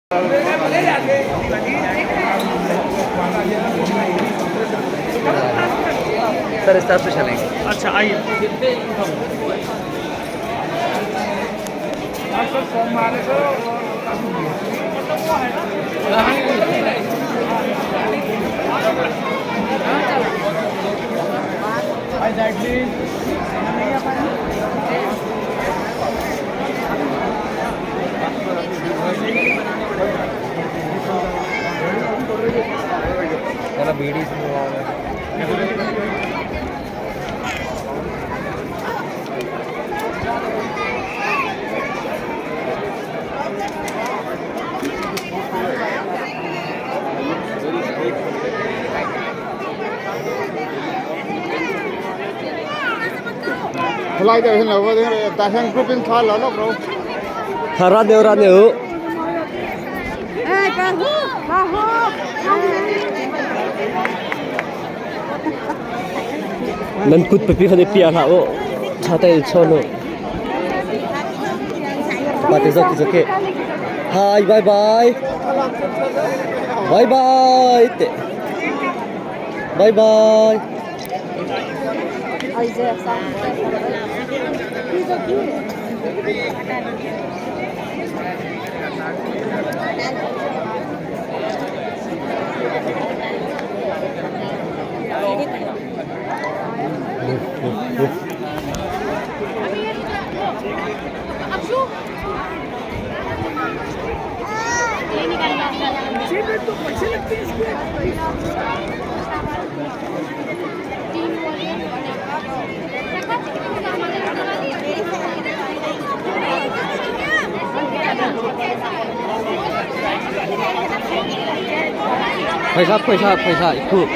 Sir इस तरफ से चलेंगे। अच्छा आइए। चलो बीड़ी Lai deuh hin lo va tah hian group in thla la lawk ro. Thla rat deuh rat deuh. Nan kut pipi kha ni piah hlah u. Tha tein chawn u. Pa te zok zok Hi bye bye. Bye bye te. Bye bye. Phaisa phaisa phaisa i khuh.